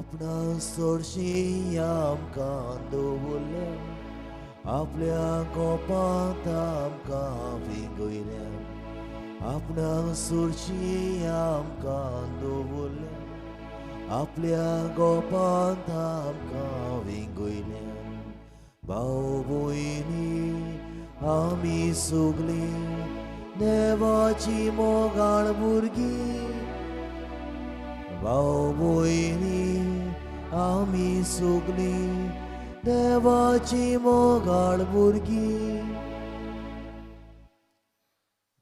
आपणा सोडशी आमकां दवरल्या, आपल्या गोपांत आमकां विंगयल्या. आपणा सोडशी आमकां दवरल्या, आपल्या गोपांत आमकां विंगयल्या. भाव भयणी आमी सगळीं देवाची मोगाळ भुरगीं. भाव भयणी आमी सगळीं देवाची मोगाळ भुरगीं.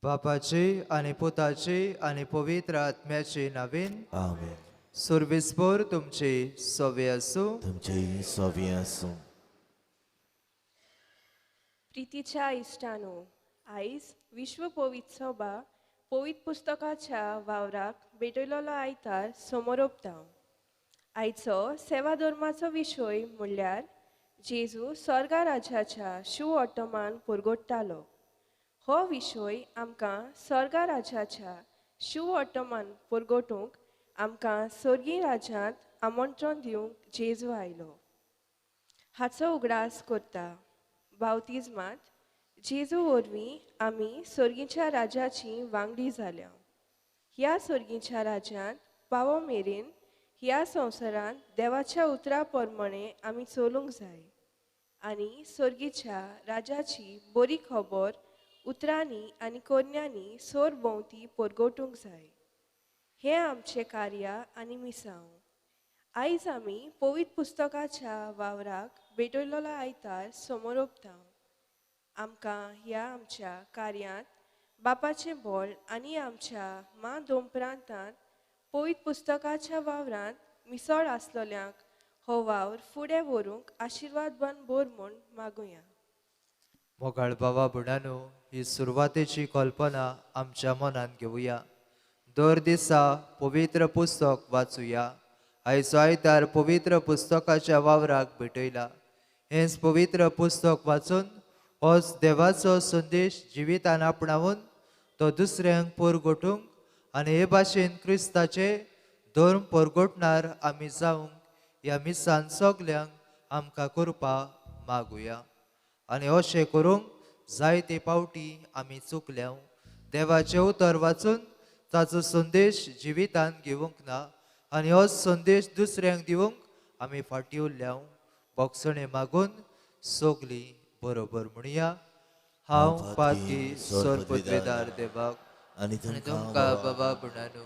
बापाची आनी पुताची आनी पवित्र आत्म्याची नावेन. आमेन. सुर्विसभर तुमची सवे आसूं. तुमचेय सवे आसूं. प्रितीच्या इश्टानो, आयज विश्व पवित्र सभा पवित्र पुस्तकाच्या वावराक भेटयलेलो आयतार समोर ओपता. आयचो सेवा धर्माचो विशय म्हणल्यार जेजू स्वर्गा राजाच्या शिव ऑटोमान पुरगोट्टालो. हो विशय आमकां स्वर्गा राजाच्या शिव ऑटोमान पुरगोटूंक आमकां स्वर्गीय राज्यांत आमंत्रण दिवंक जेजू आयलो हाचो उगडास करता. बावतिज्मांत जेजू वरवीं आमी स्वर्गीच्या राजाची वांगडी जाल्या. ह्या स्वर्गीच्या राज्यांत पावो मेरेन ह्या संवसारांत देवाच्या उतरा प्रमाणे आमी चलूंक जाय आनी स्वर्गीच्या राजाची बरी खबर उतरांनी आनी कोन्यांनी सोर भोंवती परगटूंक जाय. हें आमचें कार्य आनी मिसांव. आयज आमी पवित्र पुस्तकाच्या वावराक भेटयलेलो आयतार समोर ओपता. आमकां ह्या आमच्या कार्यांत बापाचें बळ आनी आमच्या मा दोंपरांतांत पवित्र पुस्तकाच्या वावरांत मिसळ आसलेल्यांक हो वावर फुडें व्हरूंक आशिर्वाद बन बोर म्हूण मागुया. मोगाळ बाबा भयणानो, ही सुरवातेची कल्पना आमच्या मनांत घेवया. दर दिसा पवित्र पुस्तक वाचुया. आयचो आयतार पवित्र पुस्तकाच्या वावराक भेटयला. हेंच पवित्र पुस्तक वाचून होच देवाचो संदेश जिवितान आपणावन तो दुसऱ्यांक परगटूंक आनी हे भाशेन क्रिस्ताचे धर्म परगटणार आमी जावंक ह्या मिसान सगल्यांक आमकां करपा मागुया. आनी अशें करूंक जायते पावटी आमी चुकल्या. देवाचें उतर वाचून ताचो संदेश जिवितान घेवंक ना आनी हो संदेश दुसऱ्यांक दिवंक आमी फाटीं उरल्या. बोगसणें मागून सगलीं बरोबर म्हणया. हांव पातकी सरपदवेदार देवाक आनी आनी तुमकां बाबा भयणानो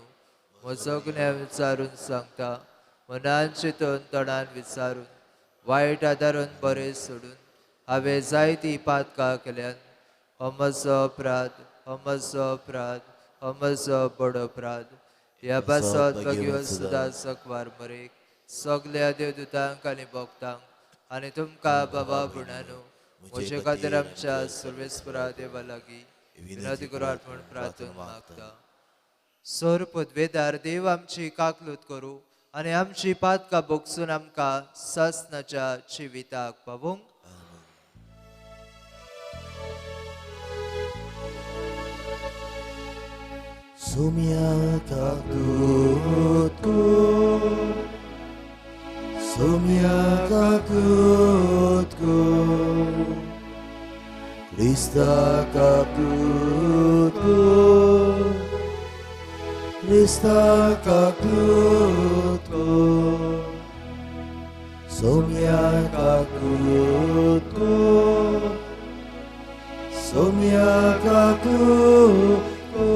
म्हजो गुन्यांव विचारून सांगता. मनान चिंतून तोंडान विचारून वायट आदारून बरें सोडून हांवें जायतीं पातकां केल्यान. हो म्हजो अपराध, हो म्हजो अपराध, हो म्हजो बडो अपराध. ह्या पासत भगवत सुद्दां सकवार मरेक सगल्या देवदूतांक आनी भक्तांक आनी तुमकां बाबा भयणानो म्हजे खातीर आमच्या सर्वेस्परा देवा लागीं विनंती करात म्हूण प्रार्थना मागता. सर पदवेदार देव आमची काकलूत करूं आनी आमची पातकां भोगसून आमकां सासणाच्या जिविताक पावोवंक. Sumya kakutku, sumya kakutku, Krista kakutku, Krista kakutku, sumya kakutku, sumya kakutku.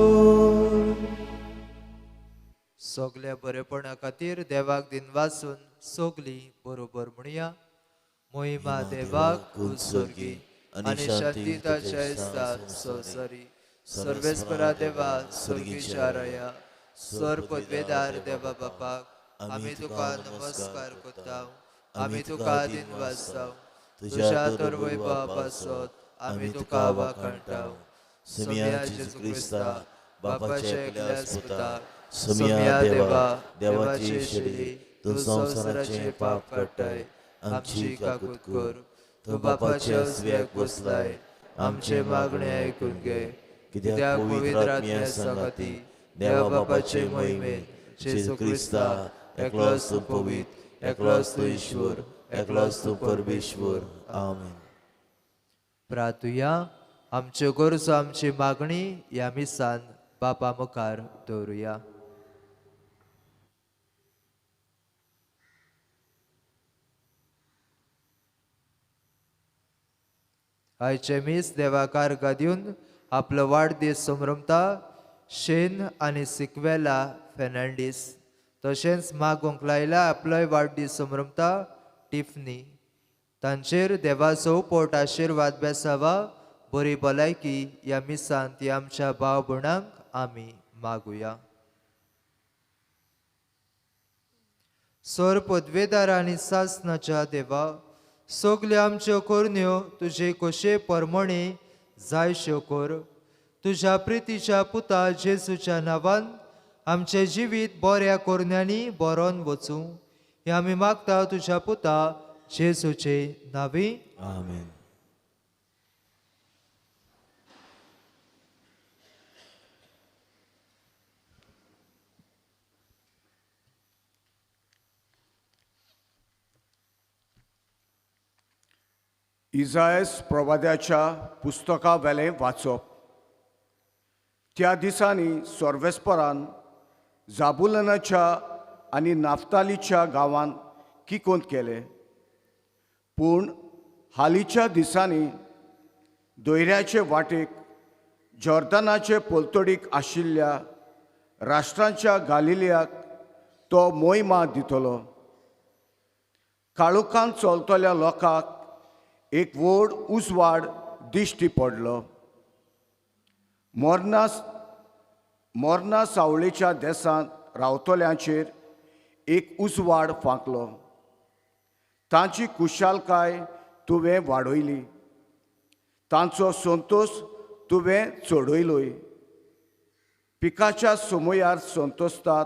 सगल्या बरेपणा खातीर देवाक दिनवासून सगली बरोबर म्हणया. मोहिमा देवाक उत्सर्गी आनी शांती ताच्या संवसारी. सर्वेस्परा देवा स्वर्गीच्या राया सर पदवेदार देवा बापाक आमी तुका नमस्कार करता. आमी तुका दिनवासता. तुज्या तर वैभवा पासत आमी तुका वाखाणटा. सोम्या जेजू क्रिस्ता बापाच्या एकल्या पुता, सोम्या देवा देवाची शेली, तूं संवसाराचें पाप काडटाय आमची काकूत कर. तूं बापाच्या उजव्याक बसलाय, आमचें मागणें आयकून घे. कित्याक पवित्र आत्म्या सांगाती देवा बापाचे मोहिमेन जेजू क्रिस्ता एकलोच तूं पवित्र, एकलोच तूं ईश्वर, एकलोच तूं परमेश्वर. आमेन. प्रार्थुया. आमच्यो गरजो, आमची मागणी ह्या मिसान बापा मुखार दवरुया. आयचे मीस देवाकार दिवन आपलो वाडदीस समरमता शेन आनी सिक्वेला फेर्नांडीस, तशेंच मागूंक लायला आपलोय वाडदीस समरमता टिफनी. तांचेर देवाचो पोट आशिर्वाद बेसावा, बरी भलायकी ह्या मिसांत ती आमच्या भाव भयणांक आमी मागुया. सोर पदवेदार आनी सासनाच्या देवा, सगल्यो आमच्यो करण्यो तुजे खोशे परमणे जायश्यो कर. तुज्या प्रितीच्या पुता जेजूच्या नांवान आमचें जिवीत बऱ्या करण्यांनी बरोवन वचूं हें आमी मागता तुज्या पुता जेजूचे नांवी. आमेन. इजायस प्रवाद्याच्या पुस्तका वेलें वाचप. त्या दिसांनी सर्वेस्परान जाबुलनाच्या आनी नाफ्तालीच्या गांवांत किकोंत केलें. पूण हालींच्या दिसांनी दोयऱ्याचे वाटेक जॉर्दनाचे पलतडीक आशिल्ल्या राष्ट्रांच्या गालिलियाक तो मोहिमा दितलो. काळोखान चलतल्या लोकांक एक व्हड उजवाड दिश्टी पडलो. मरना सावळेच्या देसांत रावतल्यांचेर एक उजवाड फांकलो. तांची कुशालकाय तुवें वाडयली, तांचो संतोश तुवें चडयलोय. पिकाच्या समयार संतोसतात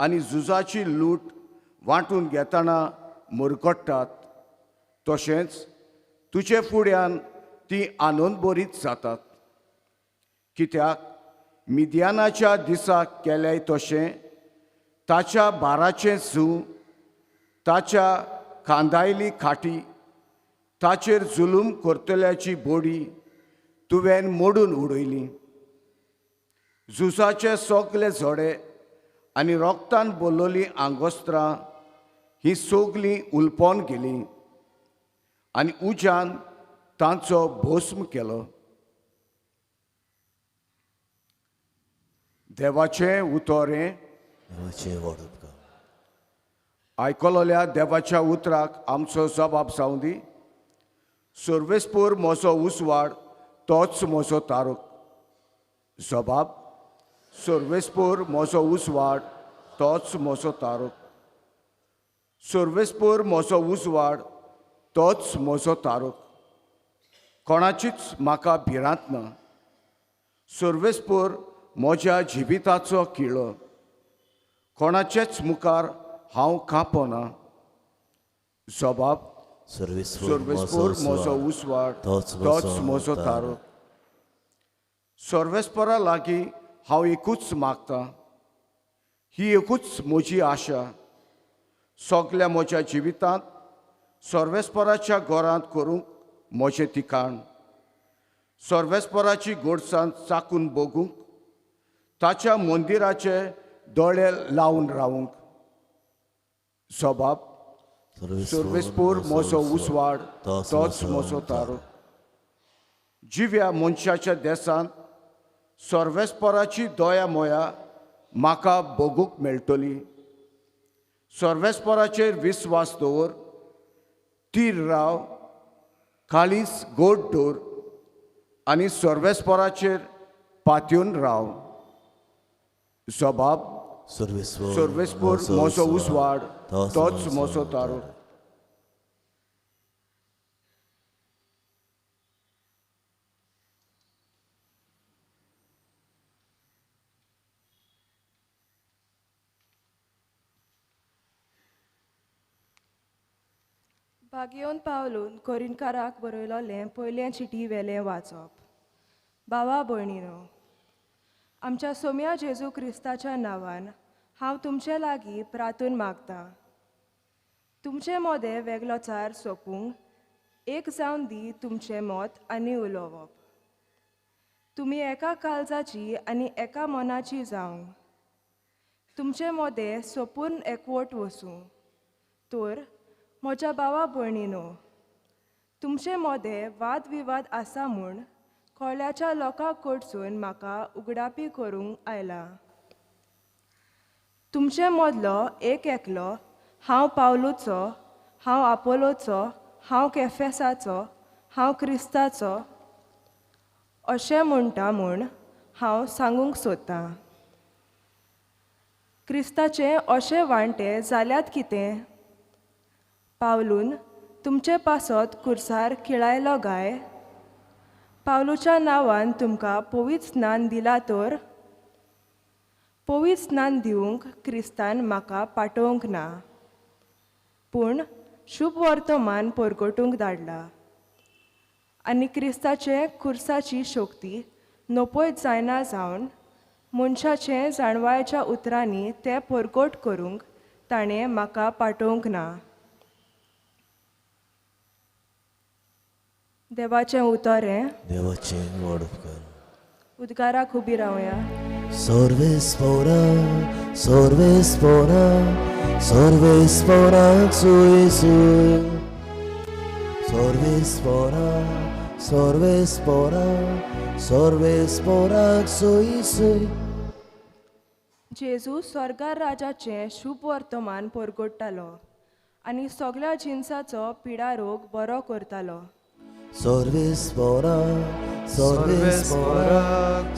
आनी झुजाची लूट वांटून घेतना मुरगट्टात, तशेंच तुजे फुड्यान ती आनंदभरीत जातात. कित्याक मिद्यानाच्या दिसाक केल्याय तशें ताच्या बाराचें जू, ताच्या खांदायली खाटी, ताचेर जुलूम करतल्याची बोडी तुवें मोडून उडयली. झुजाचे सगले झोडे आनी रोगतान बोल्लोलीं आंगोस्त्रां ही सगलीं उलपोन गेलीं आनी उज्यान तांचो भस्म केलो. देवाचें उतोरें आयकलोल्या देवाच्या उतराक आमचो जबाब जावं दी. सर्वेस्पूर म्हजो उजवाड, तोच म्हजो तारक. जबाब: सर्वेस्पूर म्हजो उजवाड, तोच म्हजो तारक. सर्वेस्पूर म्हजो उजवाड, तोच म्हजो तारक. कोणाचीच म्हाका भिरांत ना. सर्वेस्पूर म्हज्या जिविताचो किळो, कोणाचेच मुखार हांव कांपना. जबाब: सर्वेस्पूर म्हजो उजवाड, तोच म्हजो तारक. सर्वेस्परा लागीं हांव एकूच मागतां, ही एकूच म्हजी आशा. सगल्या म्हज्या जिवितांत सर्वेस्पराच्या घरांत करूंक म्हजें ठिकाण, सर्वेस्पराची गोडसाण चाकून बगूंक, ताच्या मंदिराचे दोळे लावन रावूंक. जबाब: सर्वेस्पूर म्हजो उजवाड, तोच म्हजो तारक. जिव्या मनशाच्या देसांत सर्वेस्पराची दया मोया म्हाका बगूंक मेळटली. सर्वेस्पराचेर विस्वास दवर, तीर राव, काळीज गोड दवर आनी सर्वेस्पराचेर पातयेवन राव. जबाब: सर्वेस्पूर म्हजो उजवाड, तोच म्हजो तारक. भाग्योन पावलून कोरिनकाराक बरयलोलें पयलें चिटी वेलें वाचप. भावा भयणीनो, आमच्या सोम्या जेजू क्रिस्ताच्या नांवान हांव तुमचे लागीं प्रार्थून मागतां. तुमचे मोदें वेगळोचार सोंपूंक एक जावन दी तुमचें मत आनी उलोवप. तुमी एका काळजाची आनी एका मनाची जावंक. तुमचे मोदें सोंपून एकवट वसूं. तर म्हज्या भावा भयणीनो, तुमचे मोदें वाद विवाद आसा म्हूण कोल्याच्या लोकां कडसून म्हाका उगडापी करूंक आयला. तुमचे मदलो एक एकलो हांव पावलूचो, हांव आपोलोचो, हांव केफेसाचो, हांव क्रिस्ताचो अशें म्हणटा म्हूण हांव सांगूंक सोदतां. क्रिस्ताचे अशे वांटे जाल्यात कितें? पावलून तुमचे पासत कुर्सार खिळायलो गाय? पावलूच्या नांवान तुमकां पवित्र स्नान दिला तर? पवित्र स्नान दिवंक क्रिस्तान म्हाका पाठोवंक ना, पूण शुभ वर्तमान परगटूंक धाडला. आनी क्रिस्ताचे कुर्साची शक्ती नपयत जायना जावन मनशाचे जाणवायच्या उतरांनी तें परगट करूंक ताणें म्हाका पाठोवंक ना. देवाचें उतर हें. देवाचें व्हड उपकार. उद्गाराक उबी रावया. सर्वेस्पोरा, सर्वेस्पोरा, सर्वेस्पोरा जेजू. सर्वेस्पोरा, सर्वेस्पोरा, सर्वेस्पोरा जेजू. जेजू स्वर्गार राजाचें शुभ वर्तमान परगट्टालो आनी सगळ्या जिनसाचो पिडारोग बरो करतालो. सर्वेस्पोरा, सर्वेस्पोरा,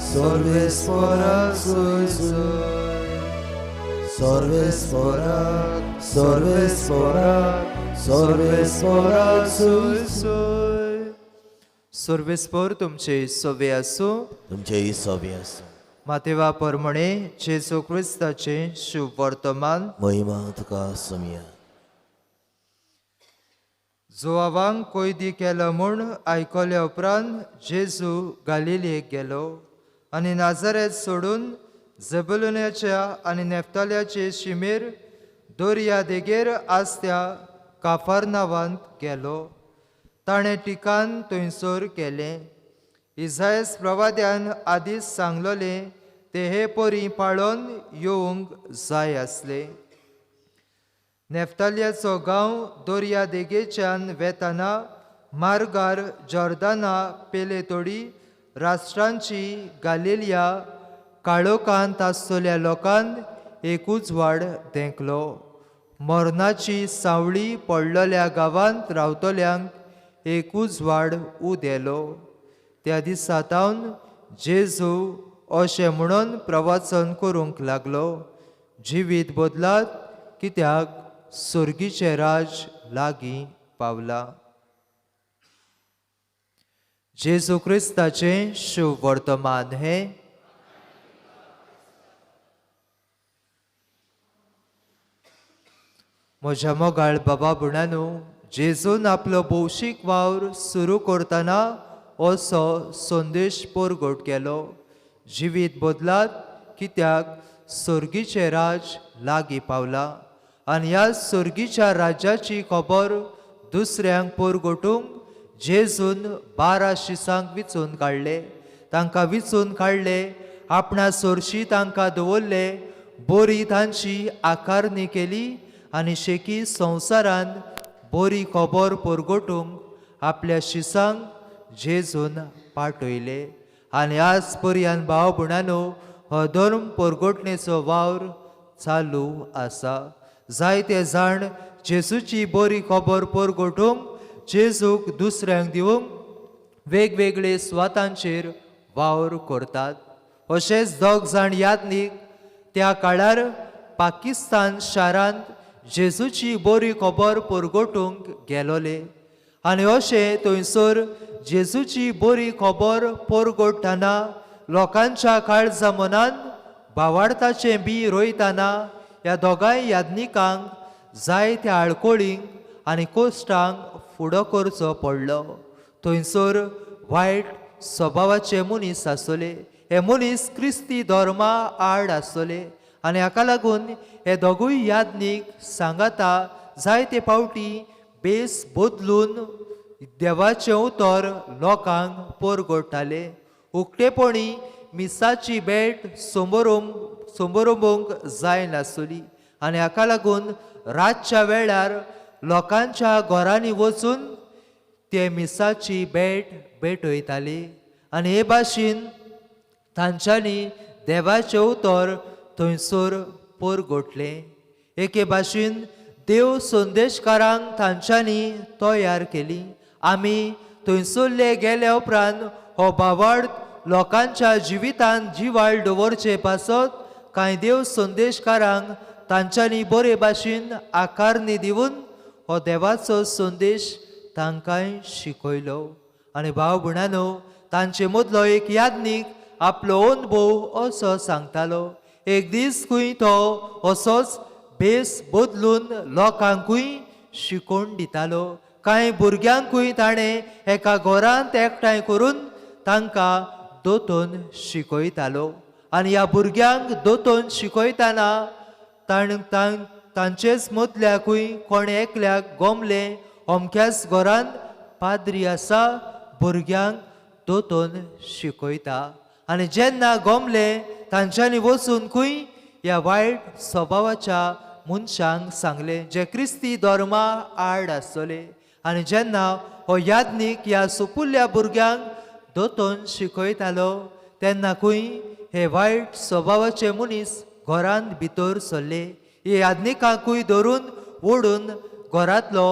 सर्वेस्पोरा जेजू. सर्वेस्पोरा, सर्वेस्पोरा, सर्वेस्पोरा जेजू. सर्वेस्पोर तुमचे सोवे आसूं. तुमचेय सोबे आसूं. मातेवा परमणे जेजू क्रिस्ताचें शुभ वर्तमान. महिमा तुका सोमया. जुवावांक कोयदी केलो म्हूण आयकल्या उपरांत जेजू गालिलेक गेलो आनी नाजारेत सोडून जबुलुनाच्या आनी नेफ्ताल्याचे शिमेर दर्या देगेर आसत्या काफारनावांत गेलो. ताणें ठिकाण थंयसर केलें. इजायस प्रवाद्यान आदींच सांगलोलें ते हे परी पाळोन येवंक जाय आसले. नेफ्तालियाचो गांव दर्या देगेच्यान वेताना मार्गार जॉर्दाना पेलेतोडी राष्ट्रांची गालिलिया काळोखांत आसतल्या लोकांक एक उजवाड देंकलो. मरणाची सावळी पडलेल्या गांवांत रावतल्यांक एक उजवाड उदेलो. त्या दिसा तावन जेजू अशें म्हणून प्रवचन करूंक लागलो, जिवीत बदलात कित्याक स्वर्गीचें राज लागीं पावलां. जेजू क्रिस्ताचें शुभ वर्तमान हें. म्हज्या मोगाळ बाबा भयणांनो, जेजून आपलो भौशीक वावर सुरू करतना असो संदेश परगट केलो, जिवीत बदलात कित्याक स्वर्गीचें राज लागीं पावलां. आनी ह्या स्वर्गीच्या राज्याची खबर दुसऱ्यांक परगटूंक जेजून 12 शिसांक विचून काडले. तांकां विचून काडले, आपणा सोरशी तांकां दवरले, बरी तांची आकारणी केली आनी शेकी संवसारान बरी खबर परगटूंक आपल्या शिसांक जेजून पाठयले. आनी आज पर्यंत भाव भयणांनो हो धर्म परगटणेचो वावर चालू आसा. जायते जाण जेजूची बरी खबर परगटूंक, जेजूक दुसऱ्यांक दिवंक वेगवेगळे सुवातांचेर वावर करतात. अशेंच दोग जाण यादनीक त्या काळार पाकिस्तान शारांत जेजूची बरी खबर परगटूंक गेलोले. आनी अशें थंयसर जेजूची बरी खबर परगटतना लोकांच्या काळजा मनान भावार्थाचें बी रोयतना ह्या दोगांय यादनिकांक जायत्या आडकोळींक आनी कोश्टांक फुडो करचो पडलो. थंयसर वायट स्वभावाचे मनीस आसले. हे मनीस क्रिस्ती धर्मा आड आसले आनी हाका लागून हे दोगूय यादनीक सांगाता जायते फावटी बेस बदलून देवाचें उतर लोकांक परगटताले. उक्तेपणी मिसाची भेट समोरोंबूंक जायनासली आनी हाका लागून रातच्या वेळार लोकांच्या घरांनी वचून ते मिसाची भेट भेटयताली आनी हे भाशेन तांच्यांनी देवाचें उतर थंयसर परगटलें. एके भाशेन देव संदेशकारांक तांच्यांनी तयार केली. आमी थंयसरले गेल्या उपरांत हो भावार्थ लोकांच्या जिवितांत जिवाळ दवरचे पासत कांय देव संदेशकारांक तांच्यांनी बरे भाशेन आकारणी दिवन हो देवाचो संदेश तांकांय शिकयलो. आनी भाव भयणांनो, तांचे मदलो एक याज्ञीक आपलो अनुभव असो सांगतालो. एक दीस खंय तो असोच भेस बदलून लोकांकूय शिकोवन दितालो. कांय भुरग्यांकूय ताणें एका घरांत एकठांय करून तांकां दोतोन शिकयतालो आनी ह्या भुरग्यांक दोतोन शिकयतना तांचेच मदल्याकूय कोणें एकल्याक गोमलें अमक्याच घरांत पाद्री आसा, भुरग्यांक दोतोन शिकयता. आनी जेन्ना गोमलें तांच्यांनी वचून खंय ह्या वायट स्वभावाच्या मनशांक सांगलें जे क्रिस्ती धर्मा आड आसतले. आनी जेन्ना हो याज्ञीक ह्या सुपुल्ल्या भुरग्यांक दोतोन शिकयतालो तेन्ना खंय हे वायट स्वभावाचे मनीस घरांत भितर सरले. हे याज्ञिकांकूय धरून ओडून घरांतलो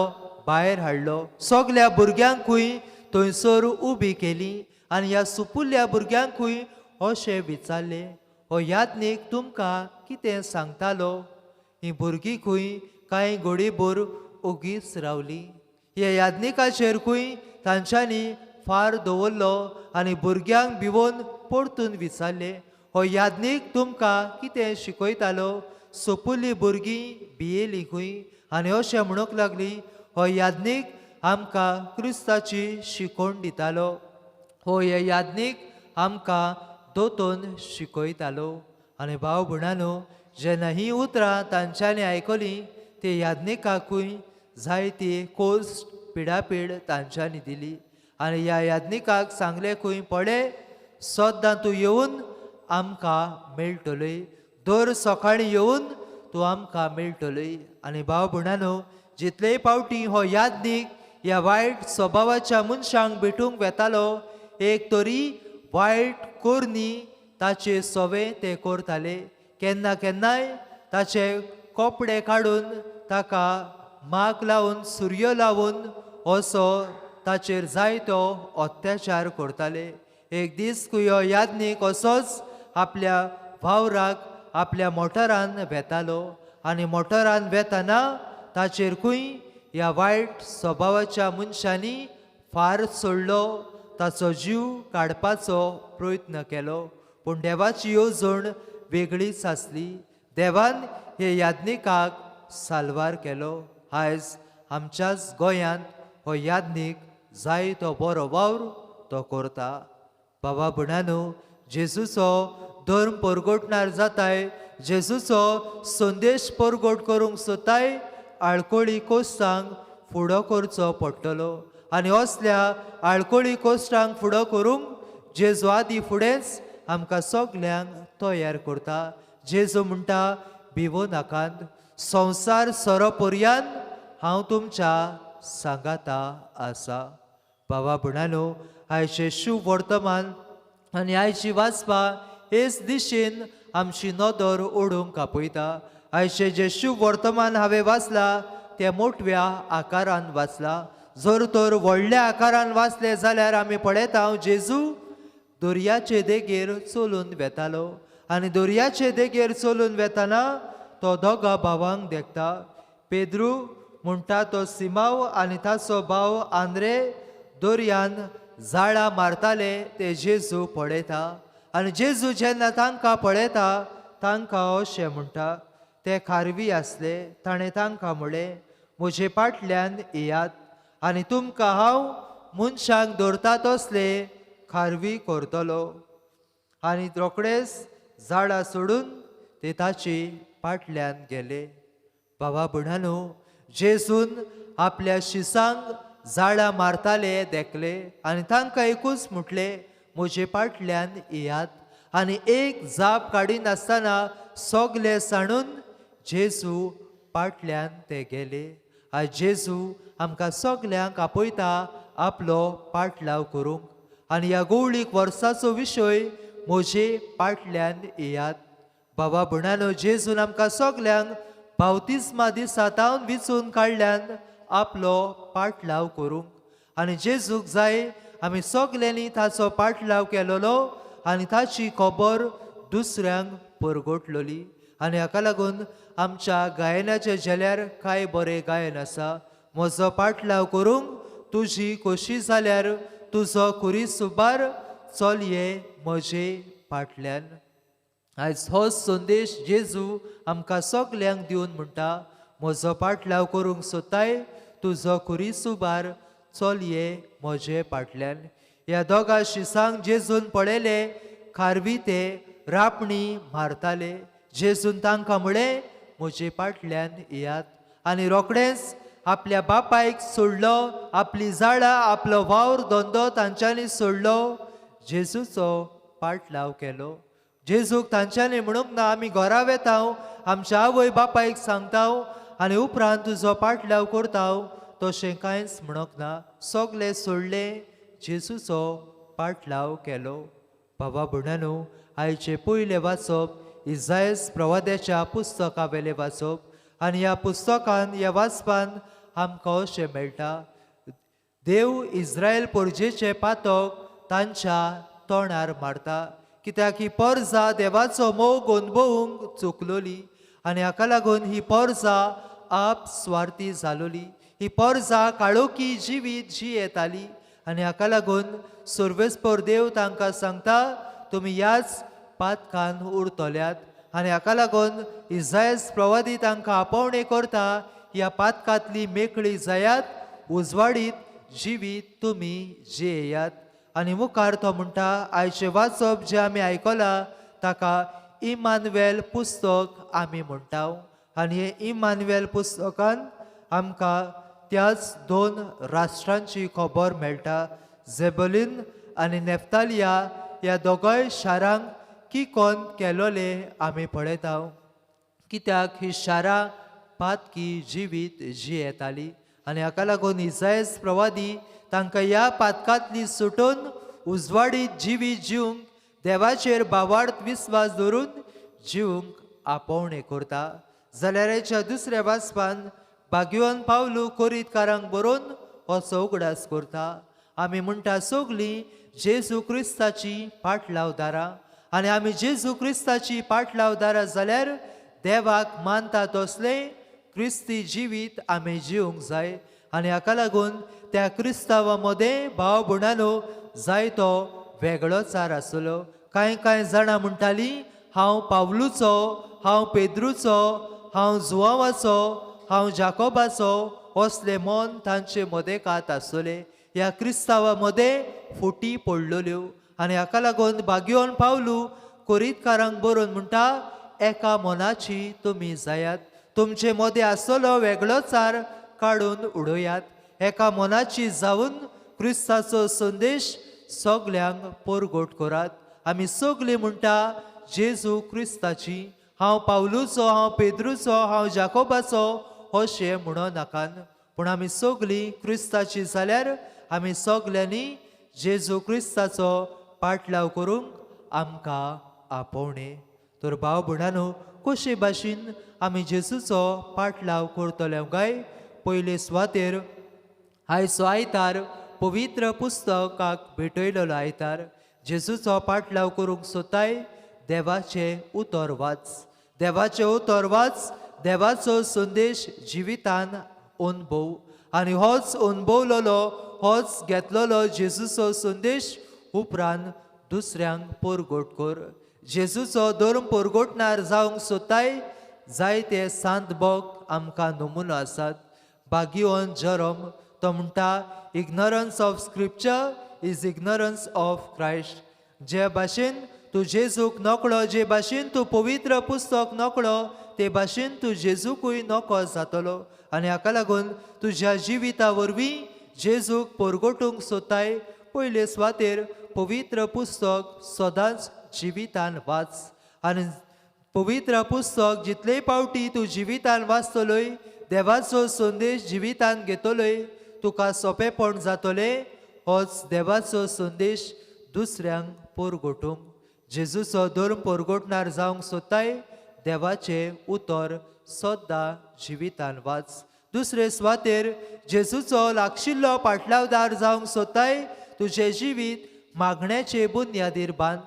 भायर हाडलो. सगल्या भुरग्यांकूय थंयसर उबी केली आनी ह्या सुपुल्ल्या भुरग्यांकूय अशें विचारलें, हो याज्ञीक तुमकां कितें सांगतालो? ही भुरगीं खंय कांय घडीभर ओगीच रावली. ह्या याज्ञिकाचेर खंय तांच्यांनी फार दवरलो आनी भुरग्यांक भिवोन परतून विचारलें, हो याज्ञीक तुमकां कितें शिकयतालो? सोपुल्ली भुरगीं भियेली खंय आनी अशें म्हणूंक लागली, हो याज्ञीक आमकां क्रिस्ताची शिकोवण दितालो, हो याज्ञीक आमकां दोतोन शिकयतालो. आनी भाव भयणांनो, जेन्ना हीं उतरां तांच्यांनी आयकलीं ते याज्ञिकाकूय जायती कोस पिडापीड तांच्यांनी दिली आनी ह्या याज्ञिकाक सांगलें खंय, पळय सद्दां तूं येवन आमकां मेळटलोय, दर सकाळीं येवन तूं आमकां मेळटलोय. आनी भाव भयणांनो, जितलेय फावटी हो याज्ञीक ह्या वायट स्वभावाच्या मनशांक भेटूंक वेतालो एक तरी वायट करणी ताचे सवे ते करताले. केन्ना केन्नाय ताचे कपडे काडून ताका माग लावन सुरयो लावन असो ताचेर जायतो अत्याचार करताले. एक दीस हो याज्ञीक असोच आपल्या वावराक आपल्या मोटरान वेतालो आनी मोटरान वेताना ताचेर खंय ह्या वायट स्वभावाच्या मनशांनी फार सोडलो, ताचो जीव काडपाचो प्रयत्न केलो. पूण देवाची येवजण वेगळीच आसली. देवान हे याज्ञिकाक साल्वार केलो. आयज आमच्याच गोंयांत हो याज्ञीक जाय तो बरो वावर तो करता. बाबा भयणांनो, जेजूचो धर्म परगटणार जाताय, जेजूचो संदेश परगट करूंक सोदताय, आळकोळी कोश्टांक फुडो करचो पडटलो आनी असल्या आळकोळी कोश्टांक फुडो करूंक जेजू आदी फुडेंच आमकां सगल्यांक तयार करता. जेजू म्हणटा, भिवो नाकात, संवसार सोरो पर्यंत हांव तुमच्या सांगाता आसा. बाबा भयणांनो, आयचें शुभ वर्तमान आनी आयची वाचपा हेच दिशेन आमची नदर ओडूंक आपयता. आयचें जें शुभ वर्तमान हांवें वाचलां तें मोटव्या आकारान वाचलां. जर तर व्हडल्या आकारान वाचलें जाल्यार आमी पळयता जेजू दर्याचे देगेर चलून वेतालो आनी दर्याचे देगेर चलून वेताना तो दोगा भावांक देखता. पेद्रू म्हणटा तो सिमाव आनी ताचो भाव आंद्रे दर्यान जाळां मारताले ते जेजू पळयता आनी जेजू जेन्ना तांकां पळयता तांकां अशें म्हणटा, ते खारवी आसले. ताणें तांकां म्हणलें, म्हजे फाटल्यान येयात आनी तुमकां हांव मनशांक धरता तसले खारवी करतलो. आनी रोखडेच झाडां सोडून ते ताचे फाटल्यान गेले. बाबा भयणांनो, जेजून आपल्या शिसांक जाळां मारताले देखले आनी तांकां एकूच म्हटलें, म्हजे फाटल्यान येयात. आनी एक जाप काडिनासतना सगले सांडून जेजू फाटल्यान ते गेले. आयज जेजू आमकां सगल्यांक आपयता आपलो पाटलाव करूंक. आनी ह्या गोवळीक वर्साचो विशय म्हजे फाटल्यान येयात. बाबा भयणानो, जेजून आमकां सगल्यांक बावतिस्मा दिसा तावन विचून काडल्यान आपलो पाटलाव करूंक. आनी जेजूक जाय आमी सगल्यांनी ताचो पाटलाव केलोलो आनी ताची खबर दुसऱ्यांक परगटलोली. आनी हाका लागून आमच्या गायनाच्या झेल्यार कांय बरें गायन आसा. म्हजो पाटलाव करूंक तुजी खोशी जाल्यार तुजो खुरीस सुबार चलये म्हजे फाटल्यान. आयज हो संदेश जेजू आमकां सगल्यांक दिवन म्हणटा, म्हजो पाटलाव करूंक सोदताय तुजो खुरीस उबार चलये म्हजे फाटल्यान. ह्या दोगां शिसांक जेजून पळयले खारवी ते रापणी मारताले. जेजून तांकां म्हळें, म्हजे फाटल्यान येयात. आनी रोखडेंच आपल्या बापायक सोडलो, आपली जाळां आपलो वावर धंदो तांच्यांनी सोडलो, जेजूचो पाटलाव केलो. जेजूक तांच्यांनी म्हणूंक ना आमी घरा वेता, आमच्या आवय बापायक सांगता आनी उपरांत तुजो पाटलाव करता, तशें कांयच म्हणूंक ना. सगले सोडले, जेजूचो पाटलाव केलो. बाबा भयणानो, आयचें पयलें वाचप इजायस प्रवाद्याच्या पुस्तका वेलें वाचप. आनी ह्या पुस्तकान ह्या वाचपान आमकां अशें मेळटा, देव इस्रायल परजेचें पातक तांच्या तोंडार मारता, कित्याक ही परजा देवाचो मोग अनुभवूंक चुकलोली आनी हाका लागून ही परजा आप स्वार्थी जालोली. ही परजा काळोखी जिवीत जियेताली आनी हाका लागून सर्वेस्पर देव तांकां सांगता, तुमी ह्याच पातकान उरतल्यात. आनी हाका लागून इजायस प्रवादी तांकां आपोवणें करता, ह्या पातकांतली मेकळी जायात, उजवाडीत जिवीत तुमी जियेयात. आनी मुखार तो म्हणटा, आयचें वाचप जें आमी आयकलां ताका इमानुएल पुस्तक आमी म्हणटा. आनी हें इमानुएल पुस्तकान आमकां त्याच दोन राष्ट्रांची खबर मेळटा. झेबोलीन आनी नेफ्तालिया ह्या दोगांय शारांक किकोन केलोले आमी पळयता, कित्याक ही शारां पातकी जिवीत जियेताली. आनी हाका लागून इजायस प्रवादी तांकां ह्या पातकांतली सुटून उजवाडीत जिवीत जिवंक देवाचेर भावार्थ विस्वास दवरून जिवंक आपोवणें करता. जाल्यार हेच्या दुसऱ्या वाचपान भाग्यवान पावलू कोरीतकारांक बरोवन हो उगडास करता. आमी म्हणटा सगलीं जेजू क्रिस्ताची पाटलावदारां आनी आमी जेजू क्रिस्ताची पाटलावदारां जाल्यार देवाक मानता तसलें क्रिस्ती जिवीत आमी जिवंक जाय. आनी हाका लागून त्या क्रिस्तांवा मदें भाव भयणानो जायतो वेगळोचार आसलो. कांय कांय जाणां म्हणटालीं, हांव पावलूचो, हांव पेद्रूचो, हांव जुवांवाचो, हांव जाकोबाचो, असलें मन तांचे मदें कात आसतलें. ह्या क्रिस्तांवा मदें फुटी पडलेल्यो. आनी हाका लागून भाग्यवान पावलू कोरीतकारांक बरोवन म्हणटा, एका मनाची तुमी जायात, तुमचे मदें आसतलो वेगळोचार काडून उडयात, एका मनाची जावन क्रिस्ताचो संदेश सगल्यांक परगट करात. आमी सगलीं म्हणटा जेजू क्रिस्ताची, हांव पावलूचो, हांव पेद्रूचो, हांव जाकोबाचो अशें म्हणो नाकान, पूण आमी सगलीं क्रिस्ताची जाल्यार आमी सगल्यांनी जेजू क्रिस्ताचो पाटलाव करूंक आमकां आपोवणें. तर भाव भयणानो, कशे भाशेन आमी जेजूचो पाटलाव करतले काय? पयले सुवातेर आयचो आयतार पवित्र पुस्तकाक भेटयलेलो आयतार. जेजूचो पाटलाव करूंक सोदताय, देवाचें उतर वाच, देवाचें उतर वाच, देवाचो संदेश जिवितान अनुभव. आनी होच अनुभवलोलो, होच घेतलेलो जेजूचो संदेश उपरांत दुसऱ्यांक परगट कर. जेजूचो धर्म परगटणार जावंक सोदताय, जायते सांत भक्त आमकां नमुनो आसात. भाग्यवान जेरोम तो म्हणटा, ignorance of scripture is ignorance of Christ. जे भाशेन तूं जेजूक नकळो, जे भाशेन तूं पवित्र पुस्तक नकळो ते भाशेन तूं जेजूकूय नकळो जातलो. आनी हाका लागून तुज्या जिविता वरवीं जेजूक परगटूंक सोदताय. पयले सुवातेर पवित्र पुस्तक सदांच जिवितान वाच आनी पवित्र पुस्तक जितले पावटी तूं जिवितान वाचतलोय, देवाचो संदेश जिवितान घेतलोय, तुका सोंपेपण जातलें होच देवाचो संदेश दुसऱ्यांक परगटूंक. जेजूचो धर्म परगटणार जावंक सोदताय, देवाचें उतर सद्दां जिवितान वाच. दुसरे सुवातेर जेजूचो लागशिल्लो पाटलावदार जावंक सोदताय, तुजें जिवीत मागण्याचे बुन्यादीर बांद.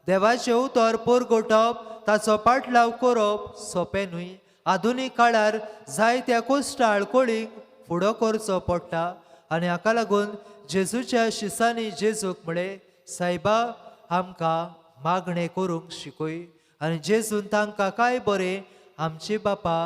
देवाचें उतर परगटप, ताचो पाटलाव करप सोंपें न्हय. आधुनीक काळार जायत्या कोश्टा आडखळींक फुडो करचो पडटा आनी हाका लागून जेजूच्या शिसांनी जेजूक म्हळें, सायबा आमकां मागणें करूंक शिकय. आनी जेजून तांकां काय बरें आमचे बापा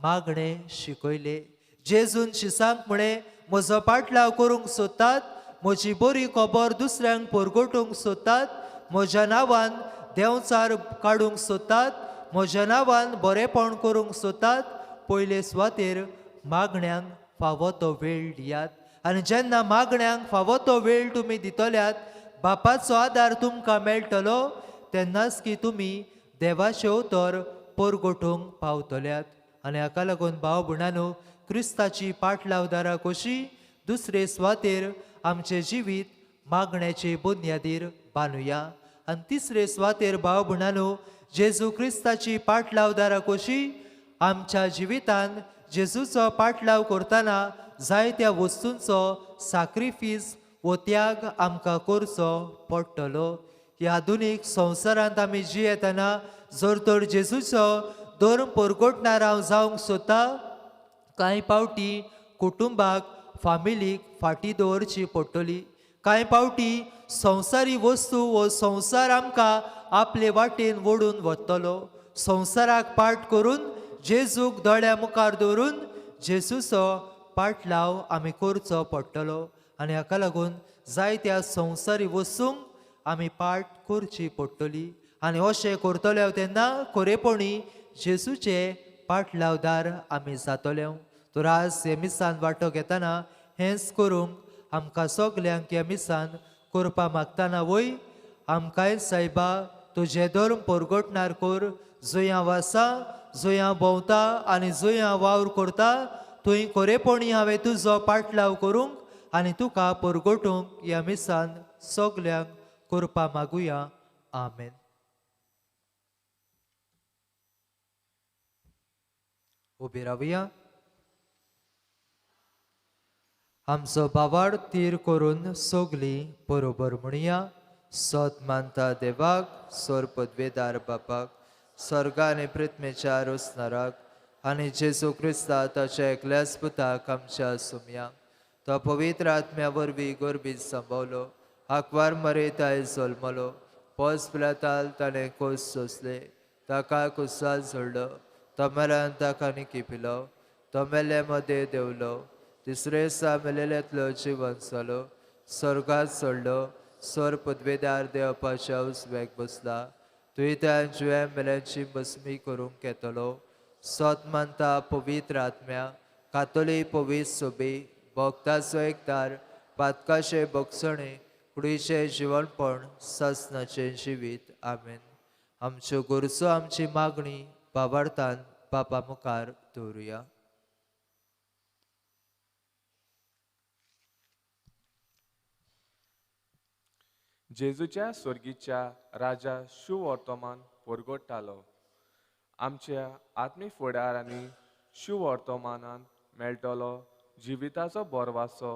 मागणें शिकयलें. जेजून शिसांक म्हळें, म्हजो पाटलाव करूंक सोदतात, म्हजी बरी खबर दुसऱ्यांक परगटूंक सोदतात, म्हज्या नांवान देंवचार काडूंक सोदतात, म्हज्या नांवान बरेपण करूंक सोदतात, पयले सुवातेर मागण्यांक फावो तो वेळ दियात. आनी जेन्ना मागण्यांक फावो तो वेळ तुमी दितल्यात, बापाचो आदार तुमकां मेळटलो, तेन्नाच की तुमी देवाचें उतर परगटूंक पावतल्यात. आनी हाका लागून भाव भयणांनो, क्रिस्ताची पाटलावदारां कशी दुसरे सुवातेर आमचें जिवीत मागण्याचे बुन्यादीर बांदुया. आनी तिसरे सुवातेर भाव भयणांनो, जेजू क्रिस्ताची पाटलावदारां कशी आमच्या जिवितान जेजूचो पाटलाव करतना जायत्या वस्तूंचो साक्रिफीस वो त्याग आमकां करचो पडटलो. ह्या आधुनीक संवसारांत आमी जियेतना जर तर जेजूचो धर्म परगटणार हांव जावंक सोदता, कांय पावटी कुटुंबाक फामिलीक फाटीं दवरची पडटली. कांय पावटी संवसारी वस्तू वो संवसार आमकां आपले वाटेन ओडून वतलो. संवसाराक पाट करून जेजूक दोळ्या मुखार दवरून जेजूचो पाटलाव आमी करचो पडटलो. आनी हाका लागून जायत्या संवसारी वस्तूंक आमी पाट करची पडटली. आनी अशें करतले तेन्ना खरेपणी जेजूचे पाटलावदार आमी जातले. तर आज हे मिसान वांटो घेतना हेंच करूंक आमकां सगल्यांक ह्या मिसान करपा मागतना वय आमकांय सायबा तुजें धर्म परगटणार कर. जंय हांव आसा, जंय हांव भोंवता आनी जंय हांव वावर करता, थंय खरेपणी हांवें तुजो पाटलाव करूंक आनी तुका परगटूंक ह्या मिसान सगल्यांक करपा मागुया. आमेन. उबी रावया. आमचो बावाड तीर करून सगली बरोबर म्हणया. सत मानता देवाक, सोर पदवेदार बापाक, स्वर्गा आनी पृथ्वीच्या रोसनाराक आनी जेजू क्रिस्ता ताच्या एकल्याच पुताक आमच्या सुमया, तो पवित्र आत्म्या वरवीं गोरबीत संभवलो, आंकवार मरेताय जल्मलो, पोस पिलाताल ताणें कोस सोंसले, ताका कुसाल सोडलो, तो मेल्यान ताका निकिपिलो, तो मेल्ले मदें देंवलो, तिसरे दिसा मेलेल्यांतलो जिवन जालो, स्वर्गांत सोडलो, स्वर पदवेदार देवपाच्या उजव्याक बसला, तुवें त्या जिव्या मेल्यांची बसमी करूंक येतलो. सत मानता पवित्र आत्म्या, कातोली पवित्र सोबी, भक्ताचो एकदार, पातकाचे भोगसणे, कुडीचें जिवनपण, सासनाचें जिवीत. आमेन. आमच्यो गरजो आमची मागणी बाबार्थान बापा मुखार दवरुया. जेजूच्या स्वर्गीच्या राजा शुवर्तमान परगट्टालो. आमच्या आत्मीक फुडारांनी शुवर्तमानान मेळटलो जिविताचो बोरवासो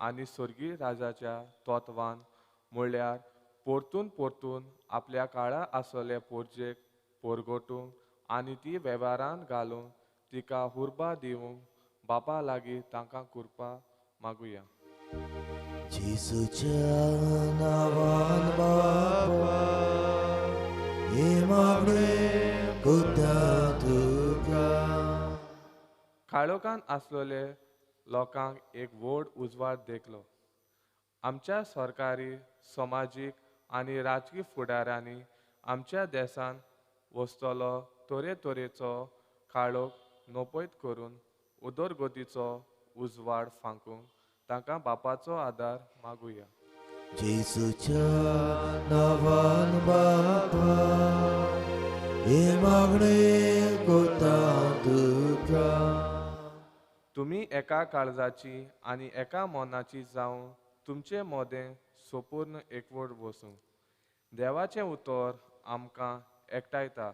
आनी स्वर्गीय राजाच्या तत्वान म्हळ्यार परतून परतून आपल्या काळार आसलेले पोरजेक परगटूंक आनी ती वेव्हारान घालून तिका हुर्बा दिवंक बापा लागीं तांकां कृपा मागुया. जेजूच्या नांवान बापा हे मागणें करता तुका. काळोखान आसलेले लोकांक एक व्हड उजवाड देखलो. आमच्या सरकारी, समाजीक आनी राजकी फुडाऱ्यांनी आमच्या देसान वसतलो तरेतरेचो काळोख नपयत करून उदरगतीचो उजवाड फांकूंक तांकां बापाचो आदार मागुया. जेजूच्या नांवान बापा हे मागणें करता तुका. तुमी एका काळजाची आनी एका मनाची जावन तुमचे मदें सोपूर्ण एकवट बसूं. देवाचें उतर आमकां एकठांयता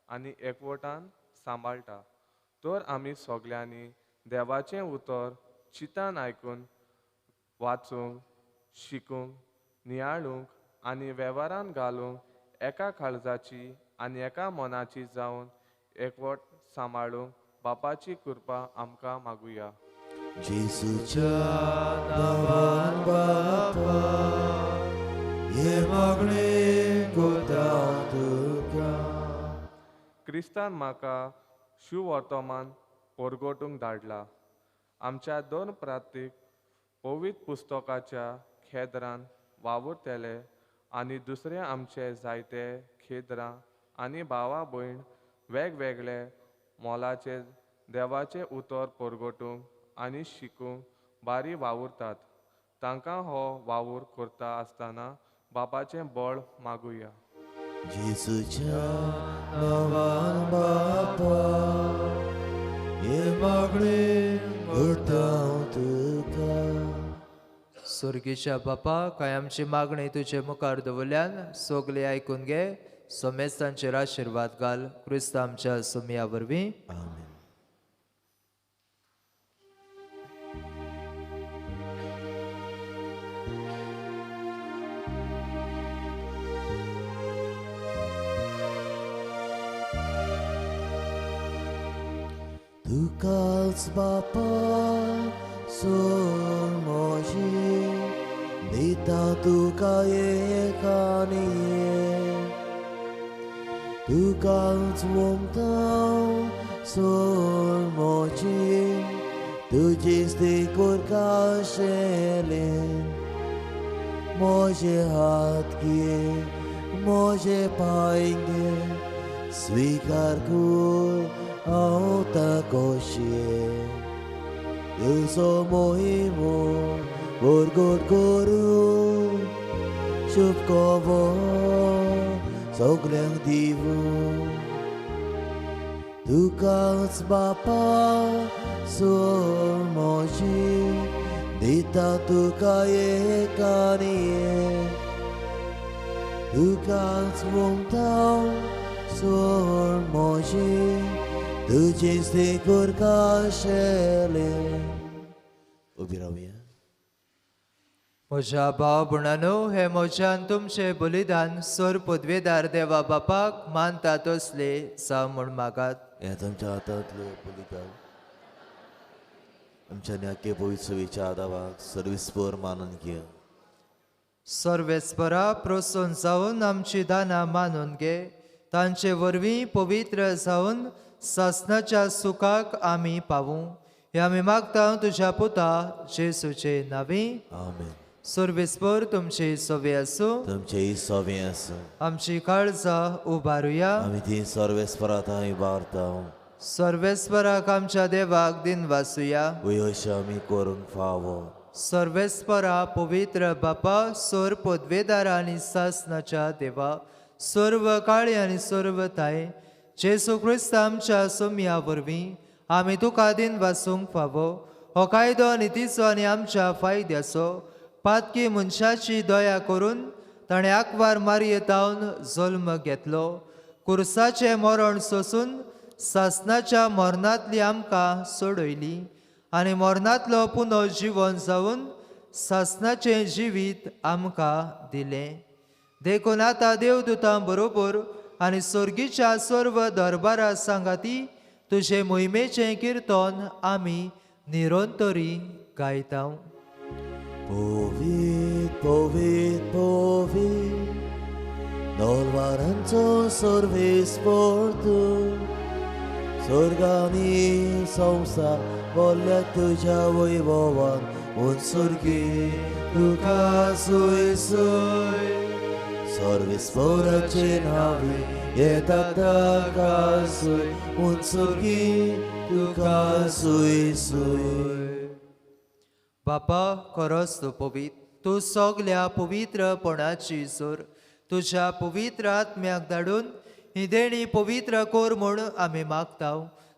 आनी एकवटान सांबाळटा. तर आमी सगल्यांनी देवाचें उतर चिंतान आयकून वाचूंक, शिकूंक, नियाळूंक आनी वेव्हारान घालूंक एका काळजाची आनी एका मनाची जावन एकवट सांबाळूंक बापाची कृपा आमकां मागुया. जेजूच्या नांवान बापा हे मागणें करता तुका. क्रिस्तान म्हाका शुवर्तमान परगटूंक धाडला. आमच्या दोन प्रातीक पवित्र पुस्तकाच्या खेद्रान वावुरतले आनी दुसरे आमचे जायते खेद्रां आनी भावा भयण वेगवेगळे मोलाचे देवाचें उतर परगटूंक आनी शिकूंक बारी वावुरतात. तांकां हो वावूर करता आसतना बापाचें बळ मागुया. जेजूच्या नांवान बापा हे मागणें करता तुका. स्वर्गीच्या बापा, काय आमची मागणी तुजे मुखार दवरल्यान सगळे आयकून घे. सोमेस्तांचेर आशिर्वाद घाल. क्रिस्त आमच्या सोमया वरवीं. आमेन. तुकाच बापा सोड म्हजी दिता तुका एक आनी एक. तुकाच वमता सोड म्हजी तुजीच ती करकाशेलें. म्हजे हात घे म्हजे पांय घे स्विकार कर हांव ताकोशे. तुजो मोहिमो परगट करूं शुभ खबर सगल्यांक दिवूं. तुकाच बापा सोड म्हजी दिता तुका एक आनी एक. तुकाच वमता सोड म्हजी तुजीच ती करकाशेलें. उबी रावया. म्हज्या भाव भयणांनो, हे म्हज्यान तुमचें बलिदान सोर पदवेदार देवा बापाक मानता तसले जावं म्हूण मागात. हें तुमच्या हातांतलें बलिदान आमच्या न्याके पवित्र आदावाक सर्विसभर मानून घे. सर्वेस्परा प्रसन्न जावन आमची दानां मानून घे. तांचे वरवीं पवित्र जावन सासनाच्या सुखाक आमी पावूं. हे आमी मागता तुज्या पुता जेजूचे नांवी. आमेन. सर्वेस्पर तुमचे सोवे आसूं. तुमचेय सोवे आसूं. आमची काळजां उबारुया. आमी ती सर्वेस्परा थंय उबारता. सर्वेस्पराक आमच्या देवाक दिन वासुया. वय अशें आमी करूंक फावो. सर्वेस्परा पवित्र बापा, सोर पदवेदार आनी सासनाच्या देवा, सर्व काळी आनी सर्व ताय जेजू क्रिस्त आमच्या सोमया वरवीं आमी तुका दिन वासूंक फावो. हो कायदो आनी तिचो आनी आमच्या फायद्याचो पातकी मनशाची दया करून ताणें आंकवार मारयेतावन जल्म घेतलो. कुर्साचें मरण सोसून सासनाच्या मरणांतली आमकां सोडयली आनी मरणांतलो पुनो जिवन जावन सासनाचें जिवीत आमकां दिलें. देखून आतां देवदूतां बरोबर आनी स्वर्गीच्या सर्व दरबारा सांगाती तुजे मोहिमेचें किर्तन आमी निरंतरी गायता. पवित्र पवित्र पवित्र नोलवारांचो सर्वेस्पर तूं, स्वर्गानी संवसार बोल्ल्या तुज्या वैभवान, म्हूण स्वर्गी तुका सोय सोय. सर्वेस्पोराचे नावे येता ताका सोय उंचुकी तुका सोय सोय. बापा खरोच तूं पवित्र, तूं सगल्या पवित्रपणाची सोर. तुज्या पवित्र आत्म्याक धाडून ही देणी पवित्र कर म्हूण आमी मागता.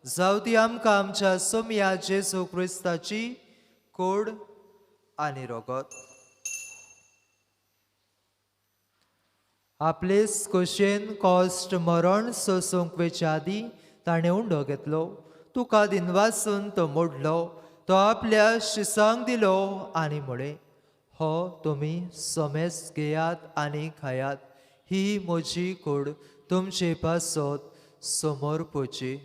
जावं ती आमकां आमच्या सोमया जेजू क्रिस्ताची कोड आनी रगत. आपलेच खोशयेन कश्ट मरण सोसूंक वेच्या आदीं ताणें उंडो घेतलो, तुका दिनवासून तो मोडलो, तो आपल्या शिसांक दिलो आनी म्हळें, हो तुमी सोमेस घेयात आनी खायात, ही म्हजी कूड तुमचे पासत समर्पची.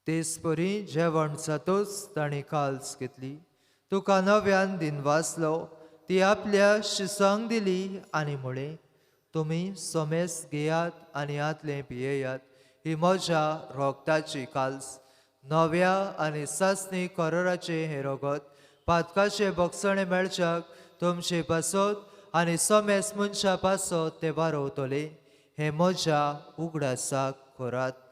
तेचपरी जेवण जातूच ताणें काल्स घेतली, तुका नव्यान दिनवासलो, ती आपल्या शिसांक दिली आनी म्हळें, तुमी सोमेस घेयात आनी हांतलें पियेयात, ही म्हज्या रोगताची काल्स, नव्या आनी सासणी कराराचें हें रगत पातकाचें बक्षणें मेळच्याक तुमचे पासत आनी सोमेस मनशा पासत तें वारोवतलें. हें म्हज्या उगडासाक करात.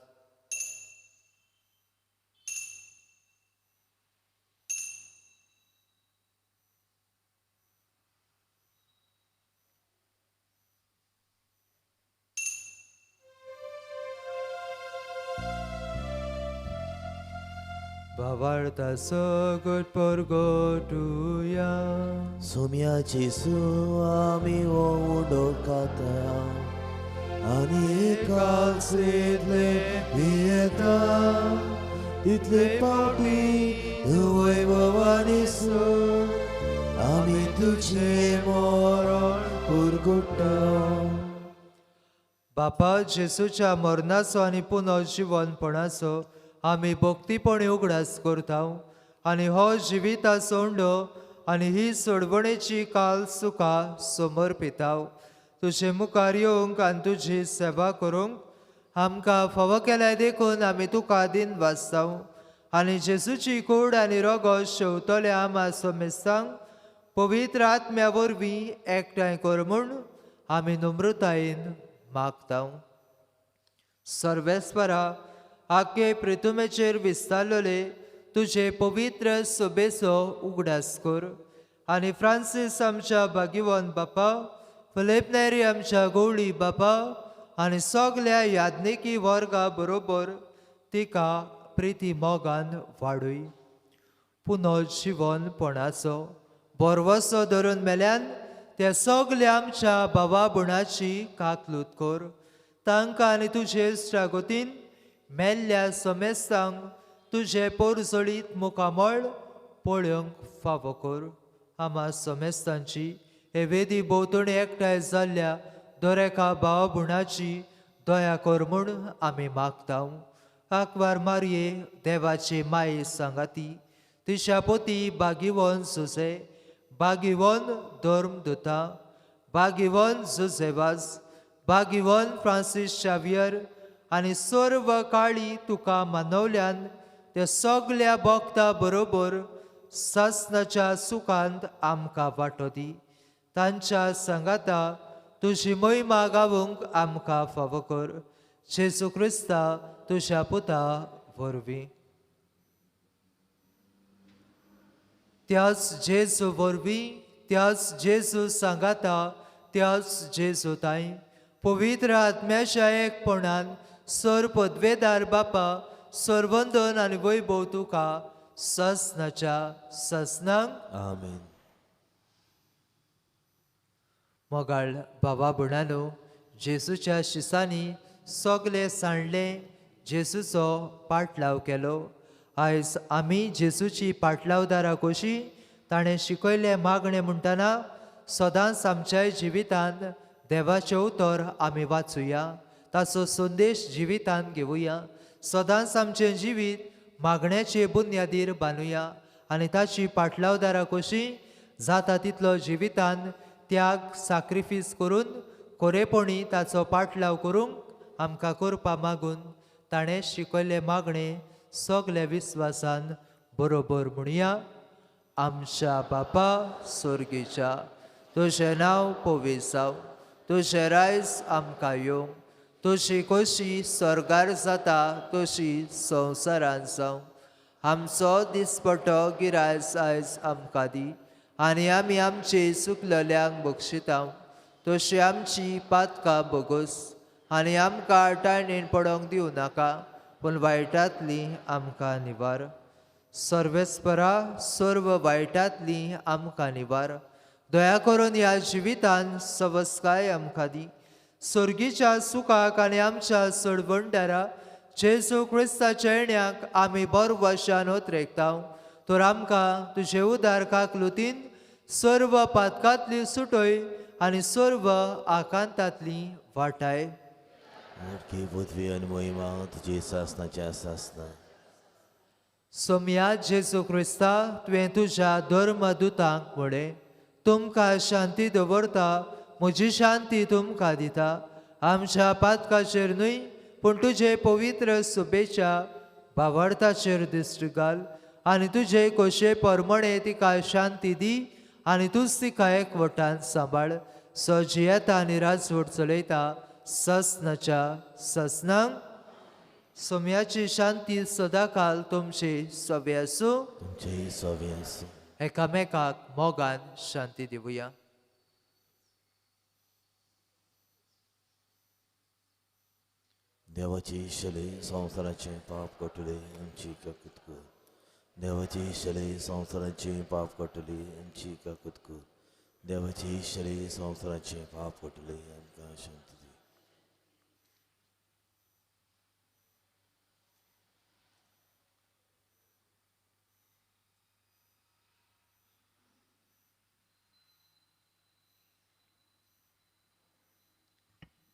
भावार्था सगट परगटुया. सोम्या जेजू आमी हो उंडो खाता आनी कालसेंतले पियेता, तितले पावटी वैभवानी आमी तुजें मरण परगट्टा. बापा जेजूच्या मरणाचो आनी पुनर्जिवनपणाचो आमी भक्तीपणी उगडास करता आनी हो जिविताचो उंडो आनी ही सोडवणेची काल सुखा समर्पिता. तुजे मुखार येवंक आनी तुजी सेवा करूंक आमकां फावो केल्या देखून आमी तुका दिनवासता. आनी जेजूची कूड आनी रगत शेवतल्या आमा समेस्तांक पवित्र आत्म्या वरवीं एकठांय कर म्हूण आमी नम्रतायेन मागता. सर्वेस्परा आखे प्रितुमेचेर विस्तारलेले तुजे पवित्र सोबेचो उगडास कर आनी फ्रांसीस आमच्या भाग्यवान बापा, फिलीप नेरी आमच्या गवळी बापा आनी सगल्या याज्ञिकी वर्गा बरोबर तिका प्रिती मोगान वाडूय. पुनर्जिवनपणाचो भरवसो धरून मेल्यान त्या सगल्या आमच्या भावा भयणाची काकलूत कर. तांकां आनी तुजे इश्टागतीन मेल्ल्या समेस्तांक तुजें पोरजोळीत मुखामळ पळोवंक फावो कर. आमा समेस्तांची हे वेदी भोंवतणी एकठांय जाल्ल्या दर एका भाव भयणाची दया कर म्हूण आमी मागता. आंकवार मारये देवाचे माये सांगाती तिच्या पोती भागिवन जुजे, भागिवन धर्मदुता, भागिवन जुजेवाज, भागिवन फ्रांसीस शावियर आनी सर्व काळी तुका मानवल्यान त्या सगल्या भक्ता बरोबर सासनाच्या सुखांत आमकां वांटो दी. तांच्या सांगाता तुजी महिमा गावूंक आमकां फावो कर. जेजू क्रिस्ता तुज्या पुता वरवीं. त्याच जेजू वरवीं, त्याच जेजू सांगाता, त्याच जेजू ताई पवित्र आत्म्याच्या एकपणान सर पदवेदार बापा सर्वंदन आनी वैभव तुका ससनाच्या ससनांक. आमेन. मोगाळ बाबा भयणानो, जेजूच्या शिसांनी सगले सांडले, जेजूचो पाटलाव केलो. आयज आमी जेजूची पाटलावदारां कशी ताणें शिकयल्लें मागणें म्हणटना सदांच आमच्याय जिवितांत देवाचें उतर आमी वाचुया, ताचो संदेश जिवितांत घेवया. सदांच आमचें जिवीत मागण्याचे बुन्यादीर बांदुया आनी ताची पाटलावदारां कशी जाता तितलो जिवितांत त्याग साक्रिफीस करून खरेपणी ताचो पाटलाव करूंक आमकां करपा मागून ताणें शिकयल्लें मागणें सगल्या विस्वासान बरोबर म्हणया. आमच्या बापा स्वर्गीच्या, तुजें नांव पवित्र जावं, तुजें रायज आमकां येवं, तुजी खोशी स्वर्गार जाता तशी संवसारांत जावं. आमचो दिसपटो गिरायस आयज आमकां दी आनी आमी आमचे चुकलल्यांक बक्षिता तशी आमची पातकां बोगस आनी आमकां टायणेन पडोंक दिवं नाका पूण वायटांतली आमकां निवार. सर्वेस्परा सर्व वायटांतली आमकां निवार. दया करून ह्या जिवितान सवस्काय आमकां दी. स्वर्गीच्या सुखाक आनी आमच्या सोडवणदारा जेजू क्रिस्ताच्या येण्याक आमी बरवशान ओतरेकता. तर आमकां तुजे उदार काकलुतीन सर्व पातकांतली सुटय आनी सर्व आकांतांतली वाटाय. पृथ्वी आनी महिमा तुजी सासनाच्या सासना. सोमया जेजू क्रिस्ता, तुवें तुज्या धर्मदुतांक म्हळें, तुमकां शांती दवरता, म्हजी शांती तुमकां दिता. आमच्या पातकाचेर न्हय पूण तुजे पवित्र सुबेच्या भावार्थाचेर दिश्ट घाल आनी तुजे खोशे परमणे तिका शांती दी आनी तूंच तिका एकवटान सांबाळ. सो जियेता आनी राजवट चलयता ससनाच्या ससनांक. सोम्याची शांती सदाकाल तुमचे सवे आसूं. तुमचेय सवे आसूं. एकामेकाक मोगान शांती दिवया. देवाची शले संवसाराचें पाप कटले आमची काकूत कर. देवाची शले संवसाराचें पाप कटले आमची काकूत कर. देवाची शले संवसाराचें पाप कटले आमकां शांती दी.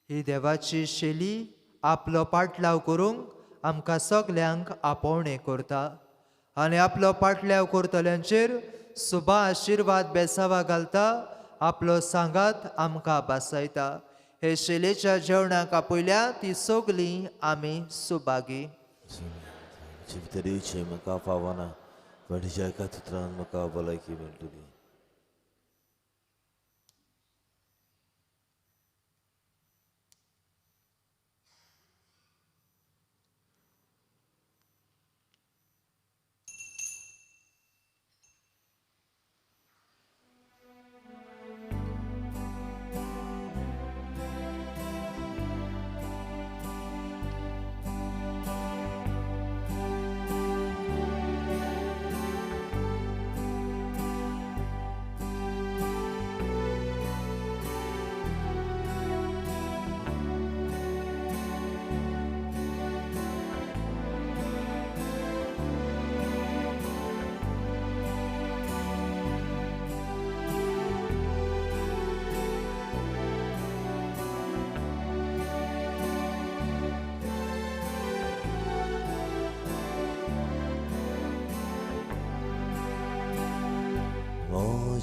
ही देवाची शैली आपलो पाटलाव करूंक आमकां सगल्यांक आपोवणें करता आनी आपलो पाटलाव करतल्यांचेर सुबा आशिर्वाद बेसावा घालता, आपलो सांगात आमकां बासायता. हे शैलेच्या जेवणाक आपयल्या ती सगळीं आमी सुभागी. भितरीचे म्हाका पावना पण तुज्या एका चित्रान म्हाका भलायकी मेळटली.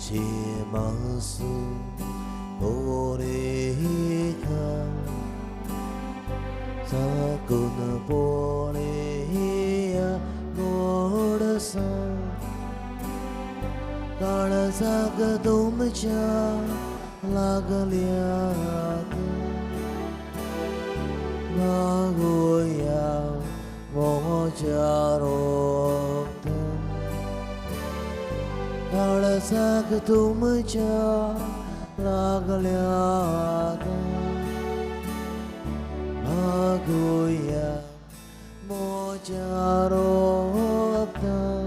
します俺がサクナपोळेया गोडसा काळजाक तुमच्या लागल्यात मागोया म्हज्या रोगतान काळजाक तुमच्या लागल्यात मागोया म्हज्या रोगतान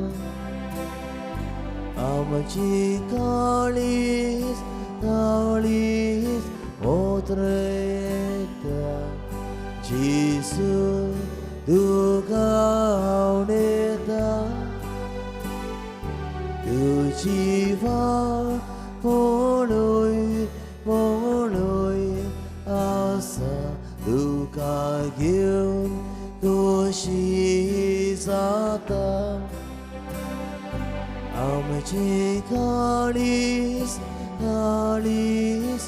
आमची काळीज काळीज ओतरेता जेजू तुका आवडटा तुजी वाट पळय पळय आसा तुका घेवन खोशी जाता आमची काळीज काळीज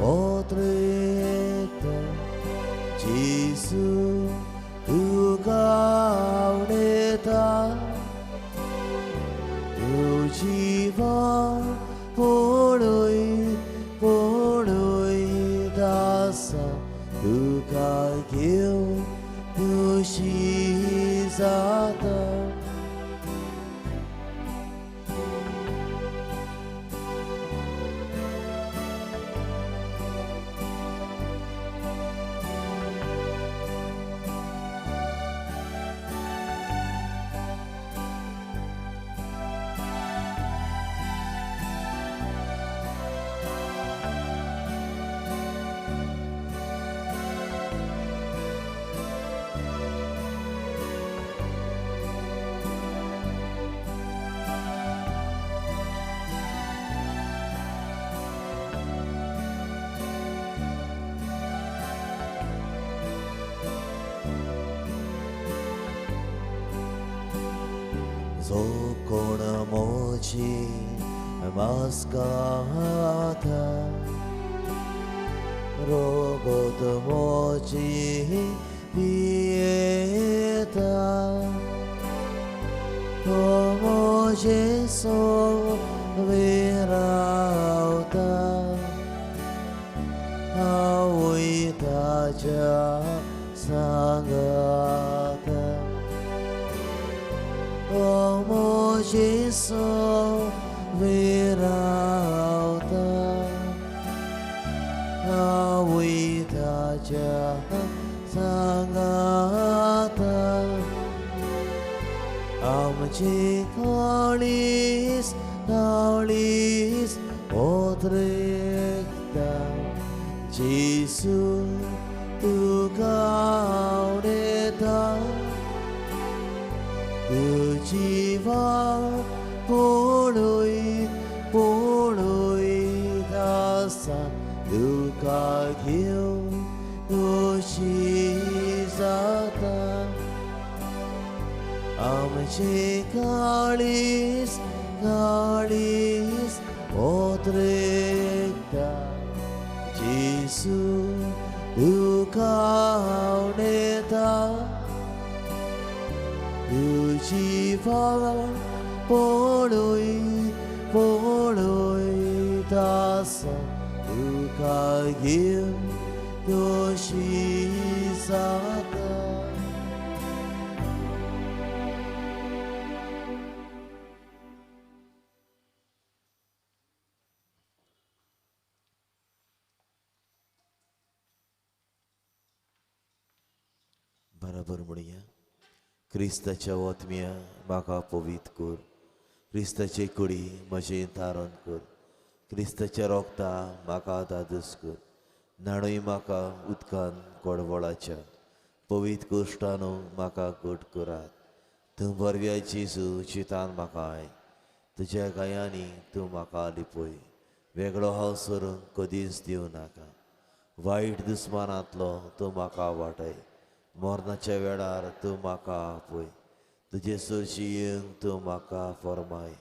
ओतरेता जेजू तुका आवडता तुजी पळय पळयत आसा तुका घेवन खुशी जाता. जो कोण मोची मास्काता रोगोत मोची पियेता तो मोजे सो विरावता हांवूय ताच्या सांगाता. O Jesu विरावता हांवूय ताच्या सांगाता. आमची काळीज काळीज ओतरेकता जेजू तुका आवडता तुजी पळय पळयत आसा तुका घेवन खुशी जाता. आमची काळीज काळीज ओतरेकता जेजू तुका आवडता तुजी पळय पळयत आसा तुका घेवन खुशी जाता. बराबर म्हणया. क्रिस्ताच्या ओतम्या म्हाका पवित्र कर, क्रिस्ताचे कुडी म्हजें तारण कर, क्रिस्ताच्या रोगता म्हाका दादूस कर, न्हाणय म्हाका उदकान कोडवळाच्या पवित्र कुश्टानू म्हाका घट करात. तूं बरव्या जेजू चितान म्हाका आय, तुज्या गायांनी तूं म्हाका लिपय, वेगळो हांव सरूंक कदीच दिवं नाका. वायट दुस्मानांतलो तूं म्हाका वाटय, मरणाच्या वेळार तूं म्हाका आपय, तुजे सरशी येवंक तूं म्हाका फर्माय,